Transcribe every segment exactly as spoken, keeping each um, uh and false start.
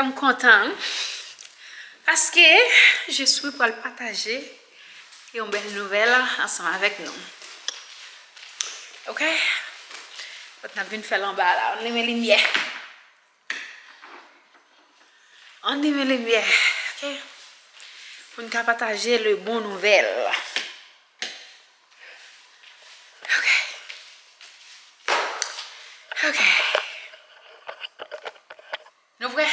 M kontan paske je suis pral pataje yon bèl nouvèl ansanm avèk nou. Ok? Kot n ap vin fè l anba la, ann limen limyè. Ann limen limyè, ok? Pou n ka pataje le bon nouvèl. Ok. Ok. Nou prè?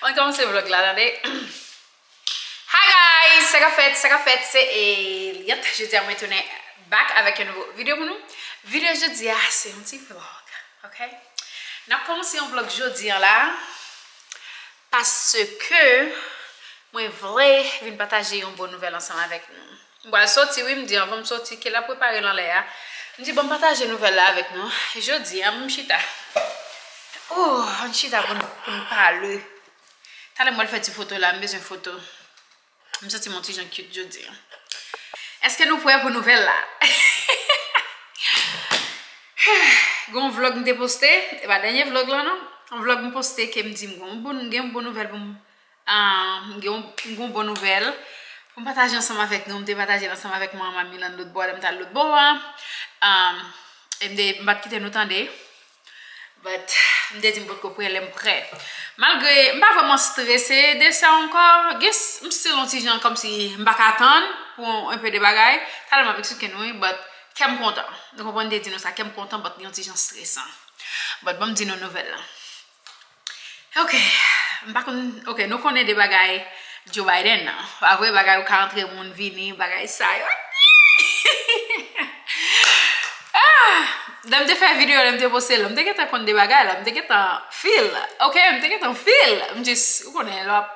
Ann kòmanse vlog la, tande. Hi guys, sa k ap fèt, sa k ap fèt, se Eliante. Jodi a mwen tounen back avèk yon nouvo videyo pou nou. Videyo jodi a se yon ti vlog, ok? N ap kòmanse yon vlog jodi a la paske mwen vle vin pataje yon bon nouvèl ansanm avèk nou. M pral soti wi, m di anvan m soti, Kela prepare l anlè a. M di bon, m pataje nouvèl la avèk nou. Jodi a, m chita. Oh, m chita pou n, pou n pale. Talè m pral fè ti foto la, m bezwen foto. M santi m yon ti jan cute jodi a. Èske nou prè pou nouvèl la? Gon vlog m te poste, e pa dènye vlog lan non. Yon vlog m poste ke m di m gon bon, gen yon bon nouvèl pou m, ah, m gen yon, m gon bon nouvèl pou m pataje ansanm avèk nou. M te pataje l ansanm avèk manman Milan lòt bò, lè m t al lòt bò a. Ah, e m te, m pa t kite nou tande. But, m te di m potko prè, lè m prè. Malgre m pa vrèman strese de sa ankò, gen s-, m still yon ti jan kòmsi m pa ka tann pou enpe de bagay. Talè m ap eksplike nou wi, but kè m kontan. Nou konprann, m te di nou sa, kè m kontan, but yon ti jan stresan. But, ban m di nou nouvèl lan. Ok, m pa konn, ok, nou konnen de bagay Joe Biden nan. Pa vre, bagay ou ka antre moun vini, bagay sa yo. Ah! Lè m te fè videyo, lè m te poste l, m te gentan konn de bagay la, m te gentan feel. Ok, m te gentan feel. M jis, ou konnen, lè w ap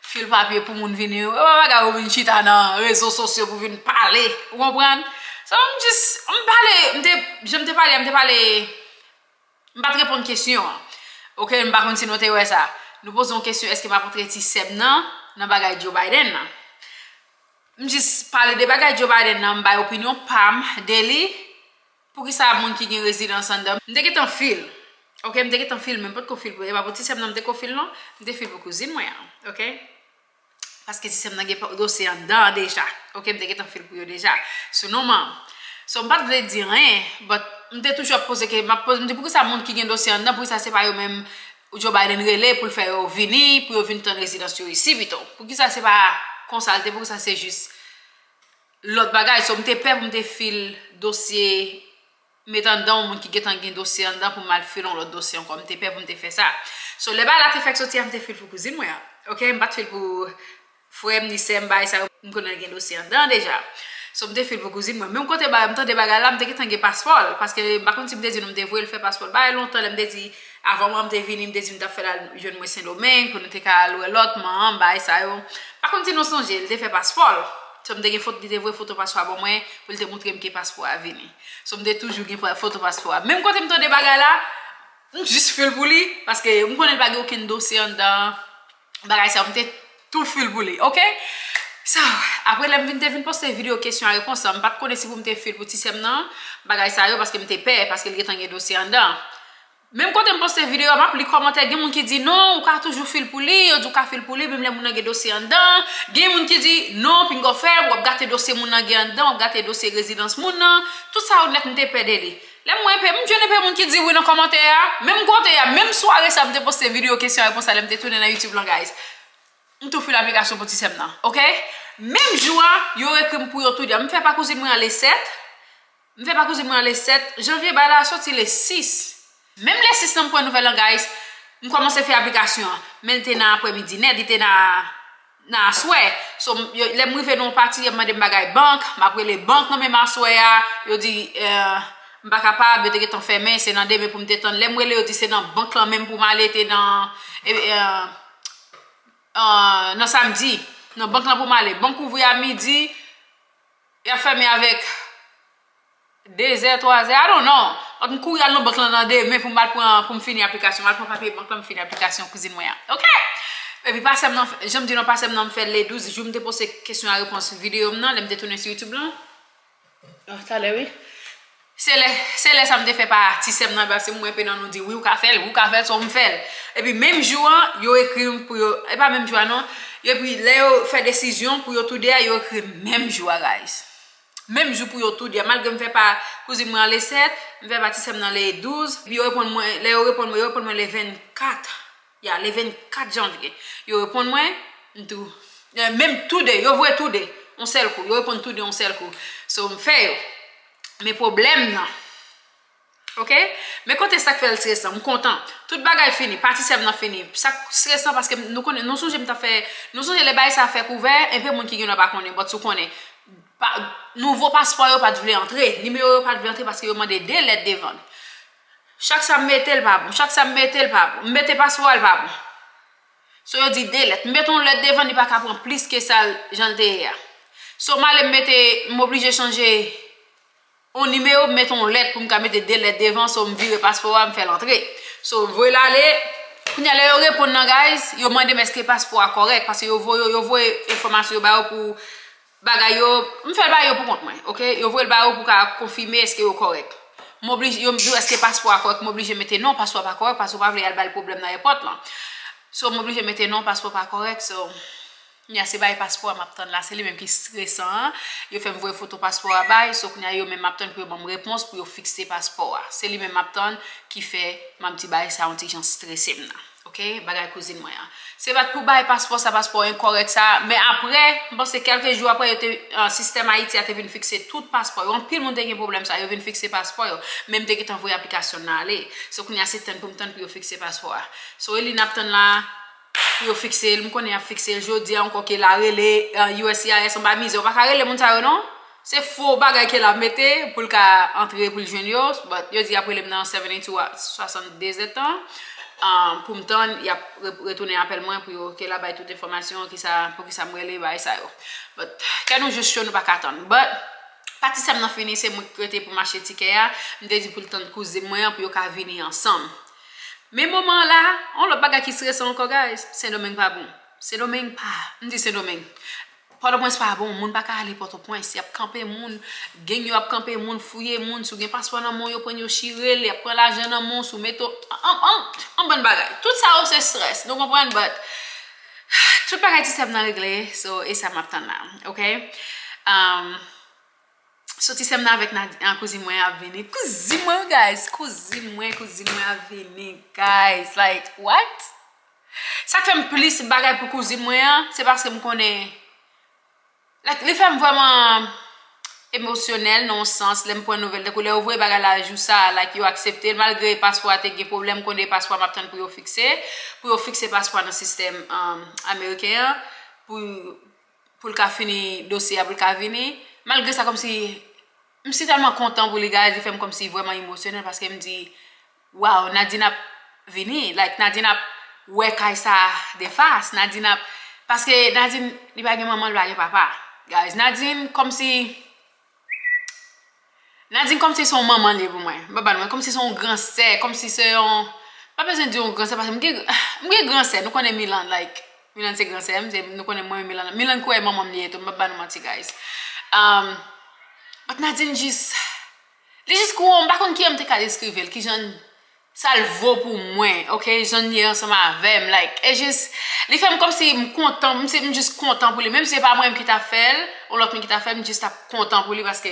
feel papye pou moun vini, ou pa bagay ou vin chita nan rezo sosyo pou vin pale. Ou konprann? So, m jis, m pale, m te, jan m te pale, m te pale, m pa t reponn kesyon an. Ok, m pa konn si nou te wè sa. Nou poze yon kesyon, èske m ap antre ti sè m nan, nan bagay Joe Biden nan. M jis pale de bagay Joe Biden nan, m bay opinyon pa m de li. Poukisa moun ki gen rezidans anndan? M te gentan feel. Ok, m te gentan feel, men m potko feel pou, e pa pou ti sè m nan m te ko feel non. M te feel pou kouzin mwen an, ok? Paske ti sè m nan gen pa-, dosye anndan an deja. Ok, m te gentan feel pou yo deja. Sou non man. So, m pa t vle di anyen, but m te toujou ap poze ke, m ap poze, m di poukisa moun ki gen dosye anndan, poukisa se pa yo menm Joe Biden rele pou l fè yo vini, pou yo vin tann rezidans yo isi pito? Poukisa se pa konsa l te, poukisa se jis lòt bagay? So, m te pè pou m te feel dosye met anndan yon moun ki gentan gen dosye anndan pou m al feel yon lòt dosye ankò. M te pè pou m te fè sa. So, lè bagay la te fèk soti a, m te feel pou kouzin mwen an. Ok, m pa t feel pou frè m ni sè m, bagay sa yo, m konnen l gen dosye anndan deja. So, m te feel pou kouzin mwen. Menm kote ba-, m tande bagay la, m te gentan gen paspò l. Paske m pa konn si m te di nou m te voye l fè paspò l. Bagay lontan, lè m te di, avan manman m te vini, m te di m t ap fè l al jwenn mwen Sendomeng, pou nou te ka al wè lòt manman m, bagay sa yo. M pa konn si nou sonje, l te fè paspò l. So, m te gen foto, li te voye foto paspò a ban mwen, pou l te montre m ke paspò a vini. So, m te toujou gen pa-, foto paspò a. Menm kote m tande bagay la, m jis feel pou li, paske m konnen l pa gen okenn dosye anndan bagay sa yo, m te tou feel pou li, ok? So, apre lè m vin te vin poste videyo kesyon a repons lan, m pa t konnen si pou m te feel pou ti sè m nan, bagay sa yo, paske m te pè, paske l gentan gen dosye anndan. Menm kote m poste videyo a, m ap li kòmantè, gen moun ki di, "Non, ou ka toujou feel pou li," yo di ou ka feel pou li, menm lè moun nan gen dosye anndan. Gen moun ki di, "Non, pinga w fè, w ap gate dosye moun nan gen anndan, w ap gate dosye rezidans moun nan." Tout sa yo nèt, m te pè de li. Lè m wè enpe, m jwenn enpe moun ki di wi nan kòmantè a, menm kote a, menm sware sa m te poste videyo kesyon a repons la, lè m te tounen nan YouTube lan, guys. M tou fil aplikasyon pou ti sè m nan, ok? Menm jou a, yo ekri m pou yo tou di, m fè pa kouzin mwen an le sèt, m fè pa kouzin mwen an le sèt janvye, bagay la soti le sis. Menm le sis lan m pran nouvèl lan, guys, m kòmanse fè aplikasyon an, men l te nan aprèmidi nèt, li te nan nan aswè. So, m, yo, lè m rive nan yon pati, y ap mande m bagay bank, m ap rele bank nan menm aswè a, yo di, eh, m pa kapab, yo te gentan fèmen, se nan demen pou m te tann. Lè m rele, yo di se nan bank lan menm pou m ale, te nan, eh, eh, eh, nan samdi, nan bank lan pou m ale. Bank ouvri a midi, y ap fèmen avèk de zè, twa zè, I don't know. But m kouri al nan bank lan nan demen pou m al pran, pou m fini aplikasyon. M al pran papye bank lan, m fini aplikasyon kouzin mwen an. Ok? Epi pa sè m nan, jan m di nou, pa sè m nan, m fè l le douz, jou m te poste kesyon a repons videyo m nan, lè m te tounen sou YouTube lan. Ah, talè, wi. Se lè, se lè sa m te fè pa ti sè m nan, paske mwen pe nan nou di, "Wi, ou ka fè l, wi, ou ka fè l, so m fè l." Epi menm jou an, yo ekri m pou yo, e pa menm jou an non, epi lè yo fè desizyon pou yo tou de a, yo ekri m menm jou a, guys. Menm jou pou yo tou de a, malgre m fè pa kouzin mwen an le sèt, m fè pa ti sè m nan le douz, epi yo reponn mwen, lè yo reponn mwen, yo reponn mwen le vennkat. Ya, le vennkat janvye. Yo reponn mwen, m tou, eh, menm tou de, yo voye tou de, yon sèl kou, yo reponn tou de yon sèl kou. So, m fè yo. Men pwoblèm nan, oke? Men kote sa k fè l stresan, m kontan. Tout bagay fini, pati sè m nan fini. Sa k stresan paske nou konnen, nou sonje m t ap fè, nou sonje lè bagay sa fèk ouvè, enpe moun ki gen dwa pa konnen, but ou konnen. Pa, nouvo paspò yo pa t vle antre, nimewo yo pa t vle antre paske yo mande de lèt devan l. Chak sa m mete l pa bon, chak sa m mete l pa bon. M mete paspò a, l pa bon. So yo di de lèt. M mete yon lèt devan, li pa ka pran plis ke sa l, jan l te ye a. So m ale m mete, m oblije chanje yon nimewo, m mete yon lèt pou m ka mete de lèt devan, so m vire paspò a, m fè l antre. So m voye l ale. Kounye a lè yo reponn nan, guys, yo mande m èske paspò a kòrèk, paske yo voye, yo voye enfòmasyon yo ba yo pou bagay yo, m fè l ba yo pou kont mwen, oke? Yo voye l ba yo pou ka konfime èske yo kòrèk. M oblije, yo di w èske paspò a kòrèk, m oblije mete non, paspò a pa kòrèk, paske w pa vle y al bay pwoblèm nan èpòt lan. So, m oblije mete non, paspò pa kòrèk, so, kounye a se bay paspò a m ap tann la, se li menm ki stresan an. Yo fè m voye foto paspò a bay, so, kounye a yo menm m ap tann pou yo ban m repons, pou yo fikse paspò a. Se li menm m ap tann, ki fè m ap di bagay sa yon ti jan strese m nan. Oke, bagay kouzin mwen an. Se pa t pou bay paspò sa, paspò enkòrèk sa, men apre, m panse kèlke jou apre, yo te, ah, sistèm Ayiti a te vin fikse tout paspò yo. Anpil moun te gen pwoblèm sa, yo vin fikse paspò yo. Men m te gentan voye aplikasyon nan ale. So, kounye a se tann pou m tann pou yo fikse paspò a. So, e li n ap tann la, pou yo fikse l. M konnen y ap fikse l. Jodi a ankò ke l a rele, ah, U S C I S anba mizè. Ou pa ka rele moun sa yo, non. Se fo bagay ke l ap mete pou l ka antre, pou l jwenn yo. But yo di y ap rele m nan seventy-two a, swasanndezèdtan. Um, pou m tann, y ap re-, retounen apèl mwen pou yo, ke l ap bay tout enfòmasyon, kisa, poukisa m rele, bagay sa yo. But kè nou jis cho, nou pa ka tann. But pati sè m nan fini, se mwen ki rete pou m achte tikè a. M te di pou l tann kouzin mwen an, pou yo ka vini ansanm. Men moman an la, yon lòt bagay ki stresan ankò, guys, Sendomeng pa bon. Sendomeng pa, m di Sendomeng. Pòtoprens pa bon, moun pa ka ale Pòtoprens, y ap kanpe moun, gang yo ap kanpe moun, fouye moun, si w gen paspò nan men w, yo pran yo chire l, y ap pran lajan nan men w, si w mete w, an, an, an, an bann bagay. Tout sa yo se strès, nou konprann, but tout bagay ti sè m nan regle, so, e sa m ap tann la, oke? Um, so, ti sè m nan avèk Nadi-, ah, kouzin mwen ap vini. Kouzin mwen, guys, kouzin mwen, kouzin mwen ap vini, guys, like, what? Sa k fè m plis bagay pou kouzin mwen an, se paske m konnen, like, li fè m vrèman emosyonèl nan yon sans, lè m pran nouvèl, tankou lè yo voye bagay la jou sa, like, yo aksepte l, malgre paspò a te gen pwoblèm, konnen paspò a m ap tann pou yo fikse, pou yo fikse paspò a nan sistèm, um, ameriken an, pou, pou l ka fini dosye a, pou l ka vini. Malgre sa, kòmsi, m si tèlman kontan pou li, guys, li fè m kòmsi vrèman emosyonèl, paske m di, wow, Nadine ap vini, like, Nadine ap wè kay sa de fas, Nadine ap, paske Nadine, li pa gen manman, li pa gen papa, guys, Nadine kòmsi, Nadine kòmsi se yon manman li ye pou mwen, m pa ba nou, kòmsi se yon gran sè, kòmsi se yon, pa bezwen di yon gran sè, paske m gen, m gen gran sè, nou konnen Milan, like, Milan se gran sè m, se, nou konnen mwen, Milan, Milan kwè manman m li ye tou, m pa ba nou manti, guys. Um, but Nadine jis, li jis kou, m pa konn kijan m te ka deskrive l, kijan sa l vo pou mwen, oke, jan l ye ansanm avè m, like, e jis, li fè m kòmsi m kontan, m se, m jis kontan pou li, menm si se pa mwen menm ki ta fè l, yon lòt moun ki ta fè l, m jis t ap kontan pou li, paske,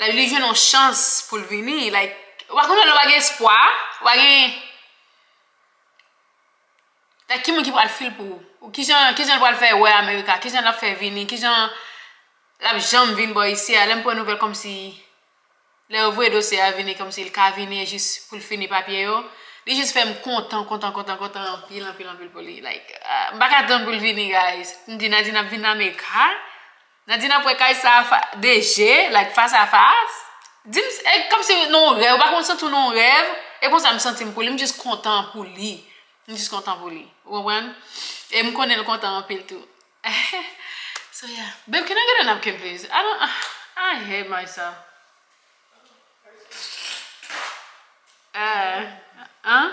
like, li jwenn yon chans pou l vini, like, ou pa konnen lè w pa gen espwa, ou pa gen, like, ki moun ki pral fil pou ou? Ou kijan, kijan l pral fè wè Amerika? Kijan l ap fè vini? Kijan l ap janm vin bò isi a? Lè m pran nouvèl kòmsi, lè yo voye dosye a vini, kòmsi l ka vini jis pou l fini papye yo. Li jis fè m kontan, kontan, kontan, kontan, anpil, anpil, anpil pou li. Like, ah, m pa ka tann pou l vini, guys. M di Nadine ap vin Amerika. Nadine ap wè kay sa a fa-, de je, like, fas a fas. Di m, e kòmsi nan yon rèv, ou pa konn santi w nan yon rèv. E konsa m santi m pou li, m jis kontan pou li. M jis kontan pou li. Ou konprann? E m konnen l kontan anpil tou. So, yeah. Babe, can I get a napkin, please? I don't, I hate myself. Uh, huh?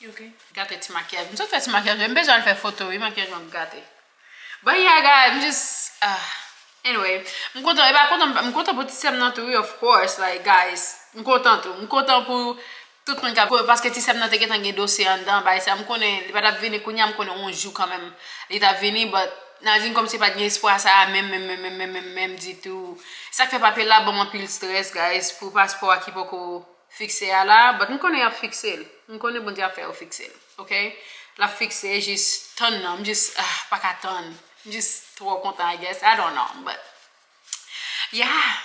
You okay? Gate ti makiyaj. M sot fè ti makiyaj. M bezwen al fè foto, wi, makiyaj mwen ap gate. But yeah, guys, m jis, Ah, anyway, m kontan, e pa kontan, m kontan pou ti sè m nan tou, wi, of course, like, guys, m kontan tou, m kontan pou tout moun k ap, paske ti sè m nan te gentan gen dosye anndan, bay sa, m konnen li pa t ap vini kounye a, m konnen yon jou kanmenm li t ap vini, but Nadine kòmsi pa t gen espwa sa a menm, menm, menm, menm, menm, menm, menm ditou. Sa k fè papye la ban m anpil strès, guys, pou paspò a ki poko fikse a la, but m konnen y ap fikse l. M konnen Bondye ap fè yo fikse l, ok? L ap fikse, jis tann nan, m jis, ah, pa ka tann. M jis twò kontan, I guess. I don't know, but, yeah.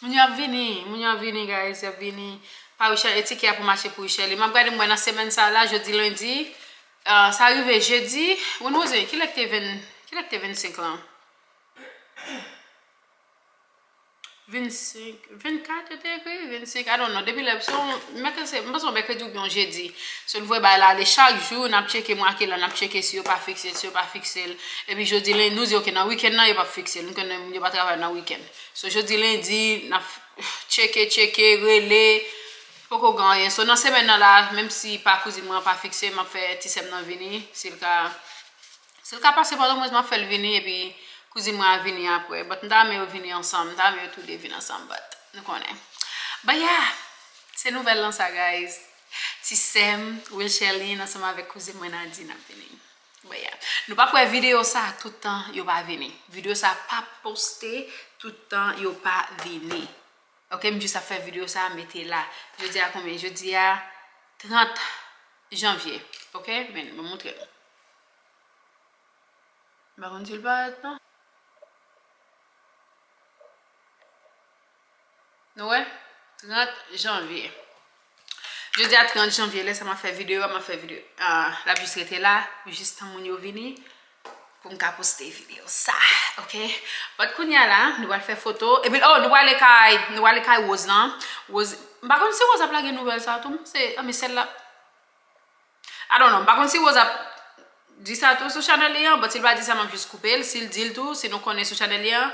Moun yo ap vini, moun yo ap vini, guys, y ap vini. Pa Richelle, e tikè a pou mache pou Richelle. M ap gade, m wè nan semèn sa la, jodi lendi, euh, sa rive jedi, Wenwoze, kilè k te ven, kilè k te vennsenk lan? Vennsenk, vennkat yo te ekri, vennsenk, I don't know. Depi lè, se yon, mèkredi, se, m panse yon mèkredi oubyen yon jedi. So, nou voye bagay la ale chak jou, n ap tcheke mwa ki la, n ap tcheke si yo pa fikse, si yo pa fikse l. Epi jodi lendi, nou di, ok, nan wikenn nan, yo p ap fikse l. Nou konnen moun yo pa travay nan wikenn. So, jodi lendi, n ap tcheke, tcheke, rele, poko gen anyen. So, nan semèn nan la, menm si pa kouzin mwen an pa fikse, m ap fè ti sè m nan vini, si l ka Si l ka pase Pòtoprens, m ap fè l vini, epi kouzin mwen a vini apre. But m ta renmen yo vini ansanm, m ta renmen yo toude vin ansanm, but nou konnen. But yeah, se nouvèl lan sa, guys. Ti sè m, Wilcherline, ansanm avèk kouzin mwen Nadine ap vini. But yeah. Nou p ap wè videyo sa a tout tan yo pa vini. Videyo sa a p ap poste tout tan yo pa vini. Ok, m jis ap fè videyo sa a, mete la. Jodi a konbyen? Jodi a trant janvye. Ok, men, mwen montre nou. M pa konn si l parèt non. Nou wè? Trant janvye. Jodi a trant janvye, lè sa m ap fè videyo a, m ap fè videyo. Ah, l ap jis rete la, pou jis tan moun yo vini, pou m ka poste videyo sa, ok? But kounye a la, nou pral fè foto. Epi, oh, nou prale kay, nou prale kay Rose lan. Rose, m pa konn si Rose ap lage nouvèl sa tou, m panse, ah, men sèl la. I don't know, m pa konn si Rose ap di sa tou sou chanèl li an, but si l pa di sa, m ap jis koupe l. Si l di l tou, si nou konnen sou chanèl li an,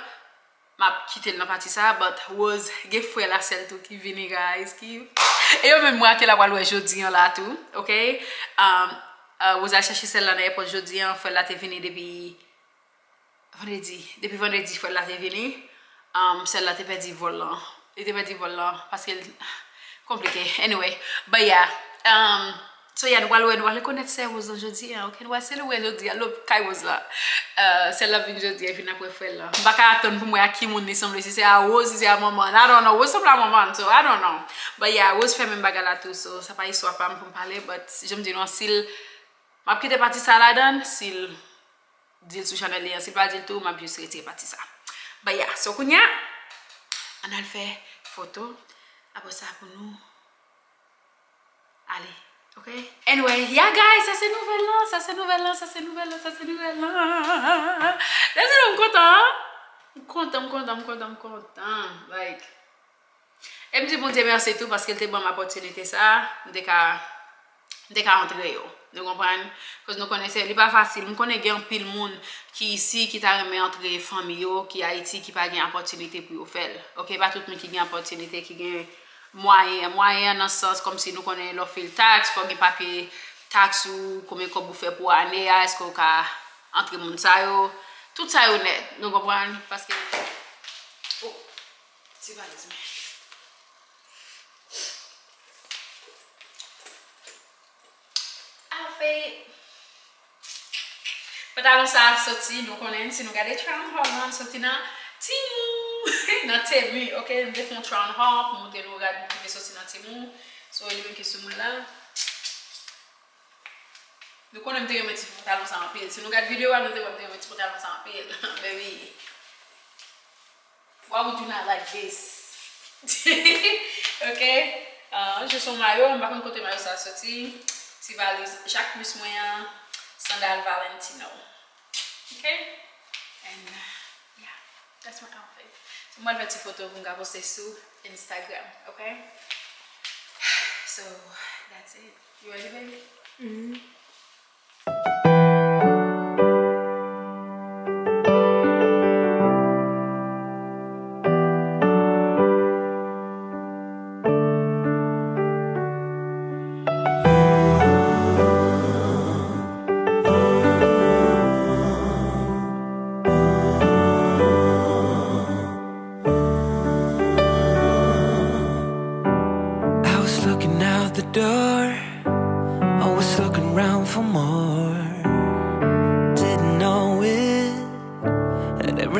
m ap kite l nan pati sa, but Rose gen frè l a sè l tou ki vini, guys, ki, e yo menm mwen ak yo la pral wè jodi an la tou, ok? Um, uh, Rose al chèche sè l la nan èpòt jodi an, frè l la te vini depi vandredi, depi vandredi frè l la te vini, um, sè l la te pèdi vòl lan, li te pèdi vòl lan, paske l konplike, anyway, but yeah, um, So yeah, nou pral wè, nou pral rekonèt sè Rose lan jodi a, ok? Nou pral selebre jodi a, lòt kay Rose lan. Euh, sè l ap vin jodi a, vin apre frè l lan. M pa ka atann pou m wè a ki moun li sanble, si se a Rose, si se a manman l. I don't know, Rose sanble a manman l, so I don't know. But yeah, Rose fè menm bagay la tou, so sa pa istwa pa m pou m pale, but jan m di nou an, si l, m ap kite pati sa ladan, si l di l sou chanèl li an, si l pa di l tou, m ap jis retire pati sa. But yeah, so kounye a, ann al fè foto, apre sa pou nou ale, ok? Anyway, yeah guys, sa se nouvèl lan, sa se nouvèl lan, sa se nouvèl lan, sa se nouvèl lan. That's it, m kontan, m kontan, m kontan, m kontan, m kontan, like, e m di Bondye mèsi tou paske l te ban m opòtinite sa, m te ka, m te ka antre yo. Nou konprann? Koz nou konnen se, li pa fasil. M konnen gen anpil moun ki isi, ki ta renmen antre fanmi yo, ki Ayiti, ki pa gen opòtinite pou yo fè l. Ok, pa tout moun ki gen opòtinite, ki gen mwayen. Mwayen an nan sans kòmsi nou konnen lè w fil taks, fò w gen papye taks ou, konbyen kòb ou fè pou ane a, èske w ka antre moun sa yo. Tout sa yo nèt, nou konprann? Paske, oh, ti valiz mwen. Afe, pantalon sa a soti, nou konnen, si nou gade Tron Hall lan, soti nan Temu, nan Temu, ok? M te fè yon Tron Hall pou montre nou rad ki te soti nan Temu. So, li menm ki sou mwen la. Nou konnen m te renmen ti pantalon sa anpil. Si nou gad videyo a, nou te wè m te renmen ti pantalon sa anpil. Baby. Why would you not like this? Ok? Ah, jis yon mayo, m pa konn kote mayo sa soti. Ti valiz Jacquemus mwen an, sandal Valentino. Ok? And, uh, yeah, that's my outfit. So, mwen fè ti foto pou m ka poste sou Instagram, ok? So, that's it. You ready, baby?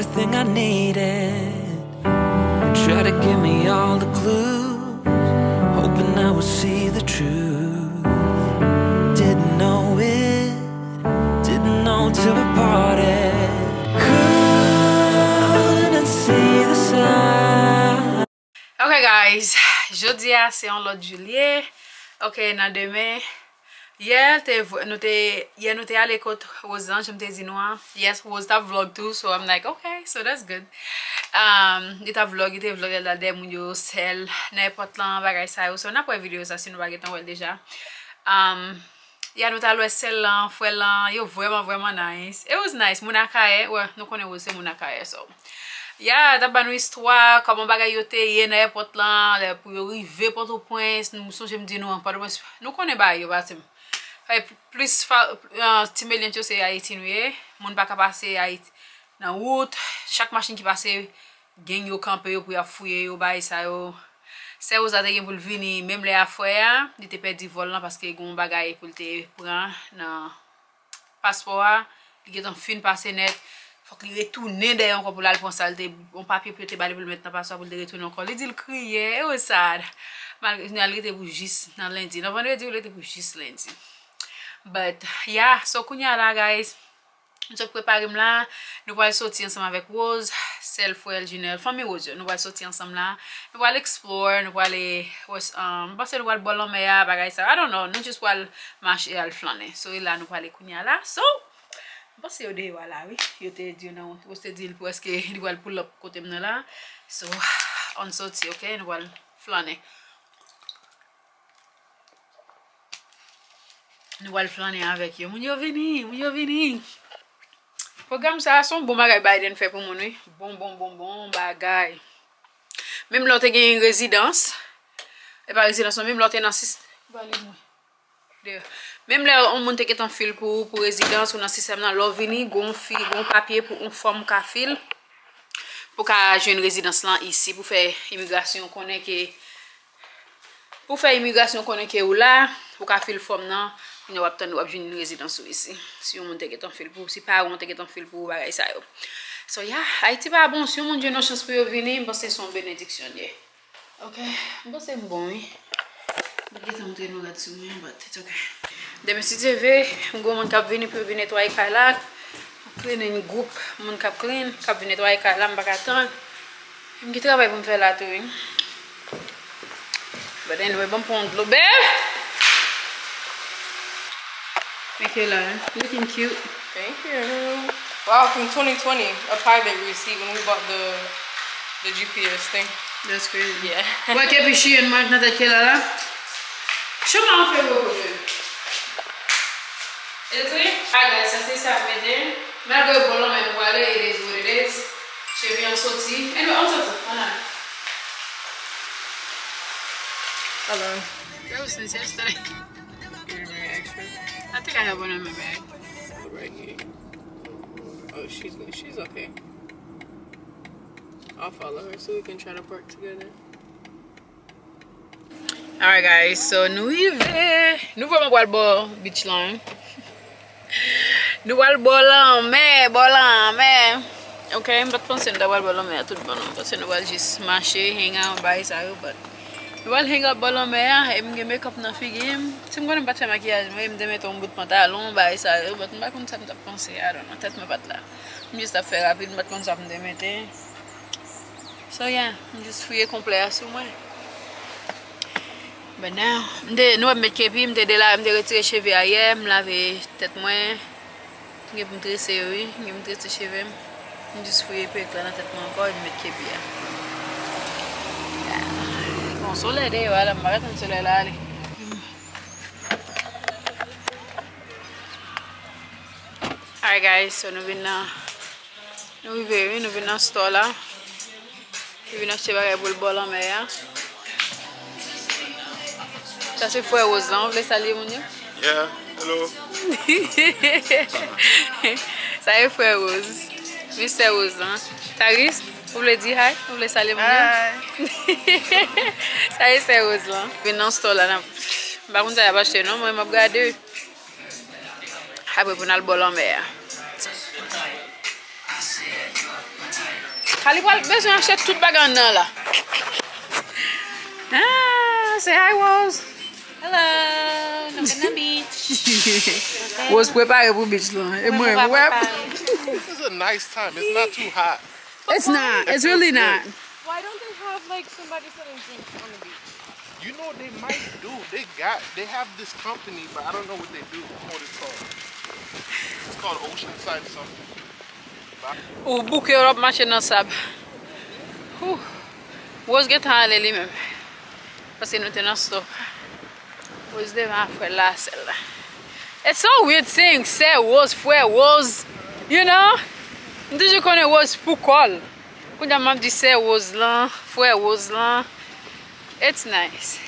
Everything I needed. Try to give me all the clues, hoping I would see the truth. Didn't know it, didn't know till we parted. Couldn't see the sign. Ok guys, jodi a se yon lòt jou li ye. Ok, nan demen, yè te, nou te, yè nou te ale kot Rose lan, jan m te di nou an. Yes, Rose t ap vlog tou, so I'm like, ok, so that's good. Um, li t ap vlog, li te vlog, l al dèyè moun yo, sèl, nan èpòt lan, bagay sa yo. So n ap wè videyo sa si nou pa gentan wè l deja. Um, Ya, nou t al wè sè l lan, frè l lan, yo vrèman, vrèman nice. It was nice. Moun Akayè, wè, nou konnen Rose se moun Akayè, so. Ya, t ap ba nou istwa, kòman bagay yo te ye nan èpòt lan, lè pou yo rive Pòtoprens, nou sonje m di nou an, Pòtoprens, nou konnen bagay yo, pase m. E plis, ah, ti Meliant yo se Ayiti nou ye, moun pa ka pase Ayiti nan wout, chak machin ki pase, Gang yo kanpe yo pou y ap fouye yo, bagay sa yo. Sè Rosa te gen pou l vini menm lè a frè a, li te pèdi vòl lan paske gen yon bagay pou l te pran nan paspò a. Li gentan fin pase nèt. Fòk li retounen dèyè ankò pou l al pran sa l te, yon papye pou yo te ba li pou l met nan paspò a pou l te retounen ankò. Li di l kriye, it was sad. Malgre, kounye a l rete pou jis nan lendi. Nan vandredi, l rete pou jis lendi. But, yeah, so kounye a la, guys, M sot prepare m la, nou pral soti ansanm avèk Rose, sè l, frè l, Junel, fanmi Rose yo. Nou pral soti ansanm la, nou pral explore, nou pral, eh, wè s-, um, m panse nou pral bò lanmè a, bagay sa. I don't know, nou jis pral mache al flannen. So, e la nou prale kounye a la. So, m panse yo deyò a la, wi. Yo te di yo nan, Rose te di l prèske, li pral pull up kote m nan la. So, ann soti, ok? Nou pral flannen. Nou pral flannen avèk yo. Moun yo vini, moun yo vini. Pwogram sa a se yon bon bagay Biden fè pou moun, wi. Bon, bon, bon, bon bagay. Menm lè w te gen rezidans, e pa rezidans non, menm lè w te nan sis-, ba li mwen. Dèyè. Menm lè yon moun te gentan fil pou, pou rezidans ou nan sistèm nan, lè w vini, gon fi, gon papye pou yon fòm ka fil pou ka jwenn rezidans lan isi, pou fè imigrasyon konnen ke Pou fè imigrasyon konnen ke ou la, ou ka fil fòm nan, kounye a w ap tann, w ap jwenn rezidans ou isi. Si yon moun te gentan fil pou ou, si paran w te gentan fil pou ou, bagay sa yo. So, yeah, Ayiti pa bon, si yon moun jwenn yon chans pou yo vini, m panse se yon benediksyon l ye. Ok, m panse m bon, wi. M pa t gentan montre nou rad sou mwen, but it's ok. Demen, si Dye vle, m gen yon moun k ap vini pou yo vin netwaye kay la. Cleaning group, moun k ap clean, k ap vin netwaye kay la, m pa ka tann. M gen travay pou m fè la tou, wi. But anyway, ban m pran yon dlo, babe! Thank you, Lauren. Looking cute. Thank you. Wow, from twenty twenty, a pilot receipt when we bought the, the G P S thing. That's crazy. Yeah. Wè kepi chiyen mwen nan tèt Kela la. Choma an fè yo kote. Etwi, a guys, sa se sa m mete. Malgre bò lanmè nou prale, it is what it is. Cheve an soti. Anyway, ann soti, ann ale. Hello. Girl, since yesterday. I think I have one in my bag. Right here. Oh, she's, she's okay. I'll follow her so we can try to park together. Alright guys, so nou rive. Nou vrèman pral bò beach lan. Nou pral bò lanmè, bò lanmè. Ok, m pa t panse nou ta pral bò lanmè a tout bon non. M panse nou pral jis mache, hang out, bagay sa yo, but nou pral hang out bò lanmè a, e m gen makeup nan figi m. Si m konnen m pa t fè makiyaj mwen, e m te mete yon bout pantalon, bagay sa yo, but m pa konn sa m t ap panse, I don't know, tèt mwen pa t la. M jis t ap fè rapid, m pa t konn sa m te mete. So yeah, m jis fouye konplè a sou mwen. But now, m te, nou wè m met kepi, m te dela, m te retire cheve a yè, m lave tèt mwen. M gen pou m trese yo, wi. M gen pou m trese cheve m. M jis fouye pèk la nan tèt mwen ankò, e m met kepi a. Yeah. Bon, solèy deyò a la, m pa ka tann solèy la ale. Alright guys, so nou vin nan Nou rive, wi, nou vin nan store la. Nou vin achte bagay pou l bò lanmè a. Sa se frè Rose lan, ou vle salye moun yo? Yeah, hello. Sa e frè Rose. Mistè Rose lan. Taris, ou vle di hi? Ou vle salye moun yo? Hi. Sa e sè Rose lan. Vin nan store la, n ap, m pa konn sa y ap achte non, mwen m ap gade. Apre pou n al bò lanmè a. Kali pral bezwen achte tout bagay anndan la. Ah, say hi, Rose. Hello, nou vin nan beach. Rose prepare pou beach lan. E mwen, wè. This is a nice time. It's not too hot. It's not. It's really not. Why don't they have, like, somebody selling drinks on the beach? You know they might do. They got. They have this company, but I don't know what they do. What it's called? It's called Oceanside something. Ou bouke w ap mache nan sab. Whew. Rose gentan ale li menm. Paske nou te nan stop. Rose devan a frè l la, sè l la. It's so weird saying sè Rose, frè Rose. You know? M toujou konnen Rose pou kò l. Kounye a m ap di sè Rose lan, frè Rose lan. It's nice.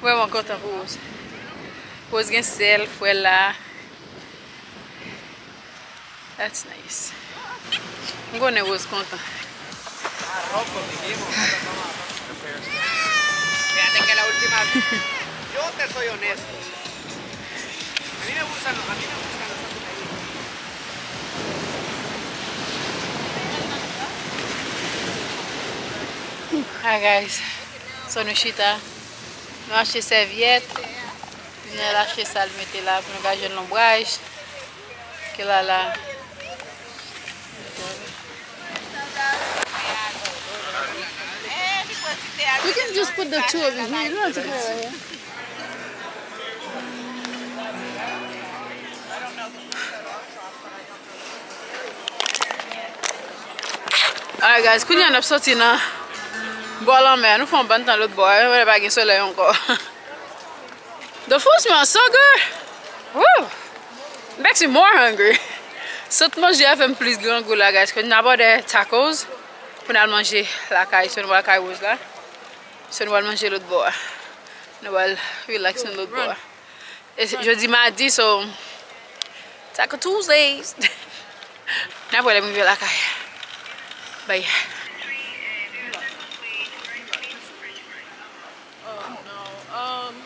Vrèman kontan pou Rose. Rose gen sè l, frè l la. That's nice. M konnen Rose kontan. Hi guys. So nou chita. Nou achte sèvyèt. Janèl achte sa l mete la pou nou ka jwenn lonbraj. Ke la la. We can just put the two over here. You don't have to put it right here. Alright guys, kounye a n ap soti nan bò lanmè a. Nou fè yon bann tan lòt bò a, men pa gen solèy ankò. The food smells so good. Woo! Makes me more hungry. Sot manje a fè m plis grangou la, guys. Kounye a n ap òdè tacos pou n al manje lakay, so nou pral kay Rose la. So nou pral manje lòt bò a. Nou pral relax nan lòt bò a. E se- jodi madi, so Taco Tuesdays. N ap wè lè m rive lakay. Bye. Oh, no. Um,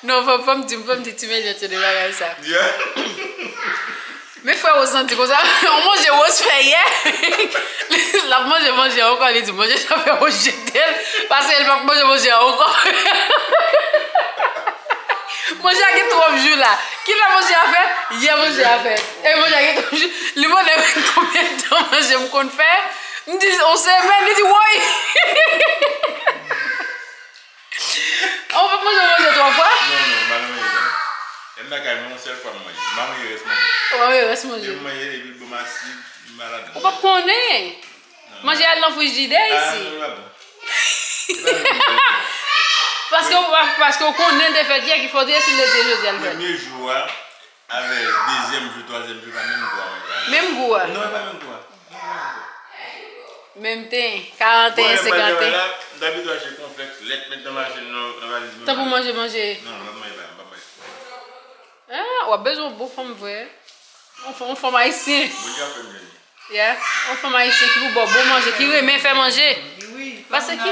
Non, fò, fò m di, fò m di Ti Melye tande bagay sa. Yeah. Men frè Rose lan di konsa, yon manje Rose fè yè. L ap manje manje a ankò, li di manje sa fè Rose jete l, paske l p ap manje manje a ankò. Manje a gen twòp jou la. Kilè manje a fèt? Yè manje a fèt. E manje a gen twòp jou. Li mande m konbyen tan manje m konn fè. M di, yon semèn, li di, woy! Ou p ap manje manje twa fwa? Non, non, m pa nan manje sa. Lè m lakay mwen, yon sèl fwa m manje. M pa manje rès manje. Ou pa manje rès manje? Depi m manje, epi l ban m asid, m malad. Ou p ap konnen. Non, manje al nan frijidè isi. Ah, non, li pa bon. Li pa bon. Paske ou pa, paske ou konnen l te fèt yè ki fè w te estil de di jodi a l fèt. Premye jou a, avè dezyèm jou, twazyèm jou, pa menm gou a manje a. Menm gou a? Non, e pa menm gou a. Menm ten, karanteyen, senkanteyen. Bon, lè m pral travay la, m t abitye achte konfèk, lèt, met nan machin nan, nan valiz mwen. Tankou manje, manje. Non, m p ap manje pa, m p ap manje. Ah, w ap bezwen yon bon fanm vre. Yon fanm, yon fanm ayisyen. Bondye ap fè m jwenn li. Yeah. Yon fanm ayisyen ki pou ba w bon manje, ki renmen fè manje. Wi, fè moun nan renmen fè manje. Paske ki,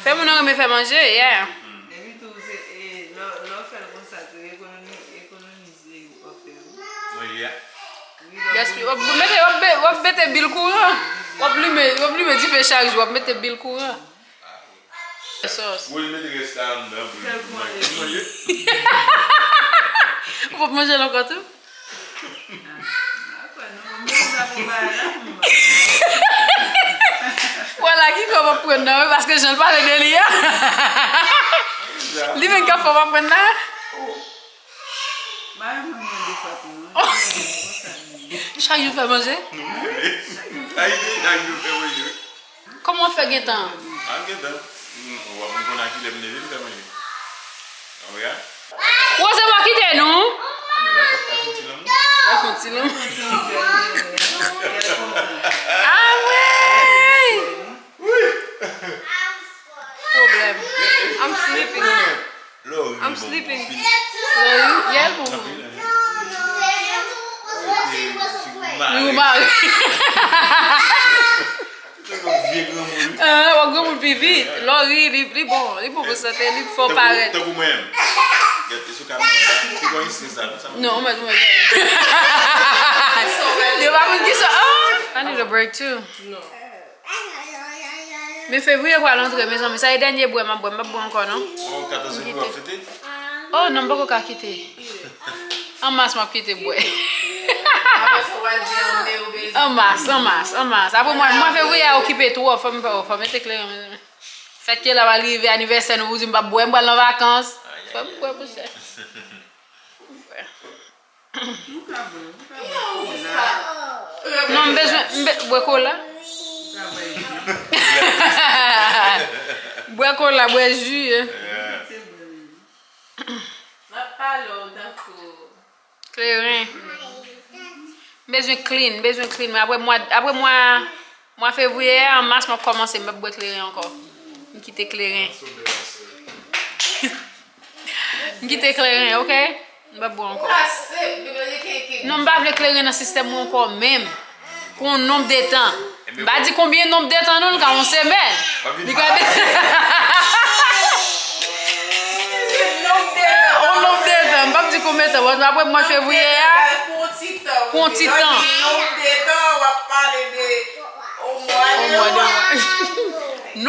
fè moun nan renmen fè manje, yeah. Epi tou, se, e, lè, lè w fè l konsa, tou, ekonomi, ekonomi. Manje a? Gaspiye. W ap mete, w ap be-, w ap mete bil kouran. W ap limen, w ap limen dife chak jou, w ap mete bil kouran. Sòs. Ou mete rès la anndan pou l manje. Ou p ap manje l ankò tou? Vwala ki fè w p ap pran nan, wi, paske jan l pale de li a. Li menm k ap fè w p ap pran nan. Ba yo mwen mwen de fwa tou non. Chak jou fè manje? Ayiti, chak jou fè manje, wi. Kòman w Fè gentan. A, gentan. M, w ap konn a kilè m leve, m fè manje. An, regarde. Woze, w a kite nou. Anben, la, la fè ti lanmou. La fè ti lanmou. Ah, wi. Wi. Pwoblèm. I'm sleeping. Lori, I'm bon, sleeping. Lori, yeah, bon. Li ou mari. Vye granmoun. Ah, w granmoun pi vit. Lori, li, li bon, li bon pou sante, li fò parèt. Tankou mwen menm. Gade sou kamera la. Ou konn se sa, sa. Non, mwen, mwen. Yo pa konn ki sa. Oh, I need a break too. Non. Men fevriye pral antre, mezanmi. Sa e dènye bwè m ap bwè. M p ap bwè ankò, non. Oh, katòz fevriye w ap fete? Oh, non, m poko ka kite. An mas, m ap kite bwè. An mas, an mas, an mas. Apre mwa, mwa fevriye a okipe twòp. Fò m, fò m mete kleren, mezanmi. Fèt ke la pral rive, anivèsè nou, pou di m p ap bwè, m pral nan vakans. Fò m bwè, monchè. Nou ka bwè, nou ka bwè kola. Non, m bezwen, m be-, bwè kola. Nou ka bwè. Bwè kola, bwè ji. M ap pale w tankou kleren. M bezwen clean, m bezwen clean. Men apre mwa, apre mwa, mwa fevriye a, an mas, m ap kòmanse, m p ap bwè kleren ankò. M kite kleren. M kite kleren, oke? M p ap bwè ankò. Non, m pa vle kleren nan sistèm mwen ankò menm. Pou yon nonb de tan. M pa di konbyen nonb de tan non, li ka yon semèn. Li ka de... Yon nonb de tan. M p ap di konbyen tan. Bon, apre mwa fevriye a, pou yon ti tan. Pou yon ti tan. Nonb de tan, w ap pale de yon mwa, de mwa.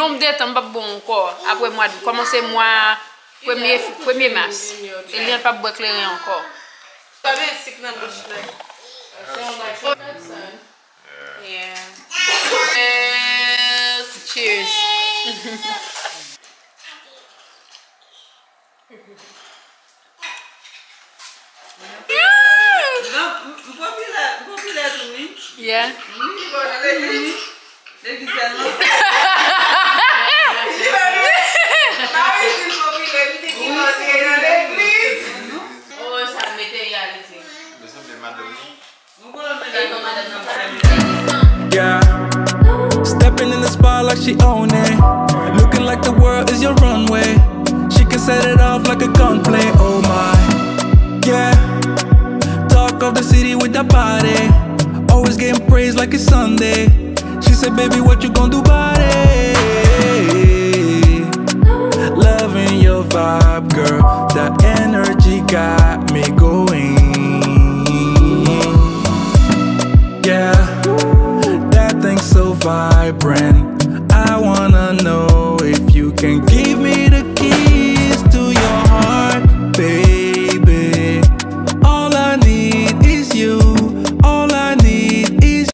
Nonb de tan, m p ap bon ankò. Apre mwa, kòmanse mwa Premye, premye mas. Eliante p ap bwè kleren ankò. Pa gen sik nan bouch la. Yeah. Cheers. Non, m, m popilè, m popilè tou, wi. Yeah. Wi, m popilè, wi. Depi sèlman. Mari di l popilè, li te gen konseye nan legliz. Oh, sa mete reyalite. Mezanmi, madanm nan. Yeah. Stepping in the spot like she own it. Looking like the world is your runway. She can set it off like a gunplay. Oh my. Yeah. Talk of the city with that body. Always getting praise like it's Sunday. She said, "Baby, what you gonna do about it?" Loving your vibe, girl. That energy got me going. Yeah, that thing so vibrant.